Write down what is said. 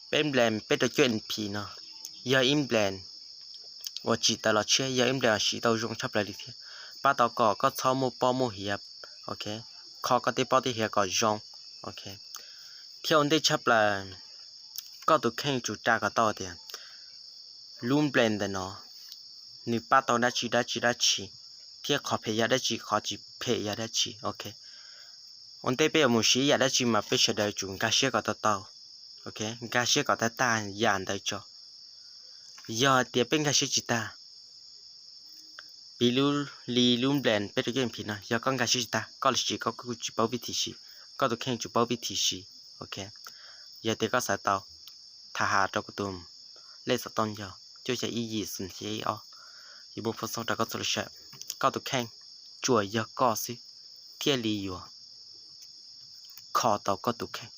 Peb nplees peb rau cuaj N P no yog ib nplees uas tsis tawm los tshiab, yog ib nplees uas siv tau zoo tshaj plaws li thiab. Pab tau kom koj txhob muaj pob muaj hiav, ok, kho koj tej pob tej hiav kom zoo, ok. Thiab ua ntej tshaj plaws, koj tus kheej tsum tsa kom tau tias lub nplees ntawm no nws pab tau dab tsi dab tsi dab tsi, thiab qhov phem yog dab tsi, qhov tsis phem yog dab tsi, ok. Ua ntej peb yuav mus siv ib yam dab tsi mas peb sawv daws tsum nkag siab kom tau tau, ok, nkag siab kom tag tag yam ntawd tso. Yog hais tias peb nkag siab tsis tag, piv li lub nplees peb rau cuaj N P no, yog koj nkag siab tsis tag, koj los sis koj kuj tsis paub vib thim siv, koj tus kheej tsis paub vib thim siv, ok. Yog tias koj xav tau, tham has rau kuv tus lej xov tooj yog cuaj xya ib yim xus xya ib ob, yuav muaj foom xooj rau koj txhua lub sij hawm. Koj tus kheej, tsuas yog koj xwb thiaj li yuav kho tau koj tus kheej.